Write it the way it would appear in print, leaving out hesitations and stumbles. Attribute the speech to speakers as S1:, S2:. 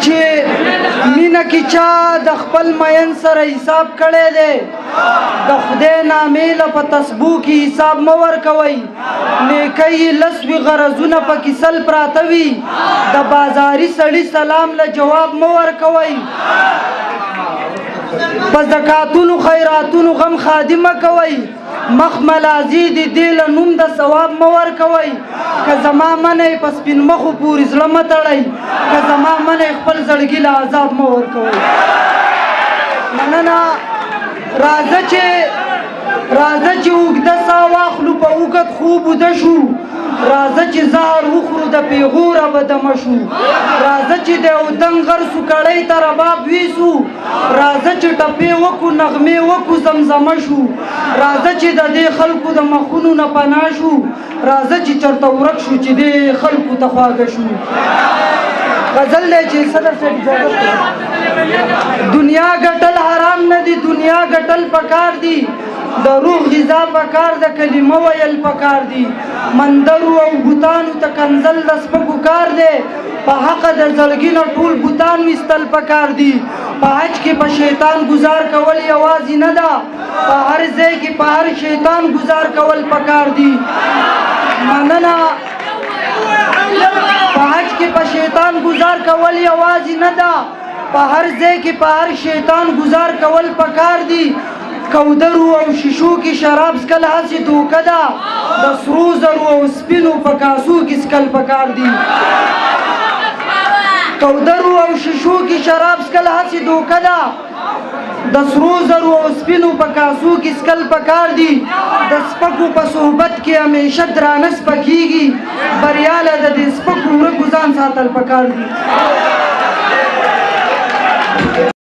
S1: چې مینه کې چا د خپل مین سره حساب کړی دی، د خدای نامې له په تسبو کې حساب مه ورکوئ. نیکۍ یې لس وي، غرضونه پکې 100 پراته وي. د بازاري سړي سلام له جواب مه ورکوئ. په زکاتونو خیراتونو غم ښادي مه کوئ. مخ ملازې دي، دې له نوم د ثواب مه ورکوئ. که زما منئ په سپین مخو پورې زړه مه تړئ، که زما منئ خپل زړګي له عذاب مه ورکوئ. مننه. راځه چې اوږده ساه واخلو، په اوږد خوب وده شو. راځه چې زهر وخورو، د پیغوره به دمه شو. راځه چې د یو دنګ غر سوکړۍ ته رباب ویسو. راځه چې ټپې وکړو، نغمې وکړو، زمزمه شو. راځه چې د دې خلکو د مخونو نه پناه شو. راځه چې چرته ورک شو، چې دې خلکو ته خواږه شو. غزل دی چې صدر صاحب اجازه. دنیا ګټل حرام نه دي، دنیا ګټل پکار دي. د روح غذا پکار د کلمه ویل پکار دي. مندرو او بوتانو ته کنزل د سپکو کار دی. په حق د زړګي نه ټول بوتان وستل پکار دي. په حج کې په شیطان گزار کول یوازې نه ده، په هر ځای کې په هر شیطان گزار کول پکار دي. مننه. په حج کې په شیطان گزار کول یوازې نه ده، په هر ځای کې په هر شیطان گزار کول پکار دي. کودرو او شیشو کې شراب څکل هسې دوکه ده، د سرو زرو او سپینو په کاسو کې څکل پکار دي. کودرو او شیشو کې شراب څکل هسې دوکه ده، د سرو زرو او سپینو په کاسو کې څکل پکار دي. د سپکو په صحبت کې همیشه درانه سپکیږي، بریاله د دې سپکو ورکو ځان ساتل پکار دي.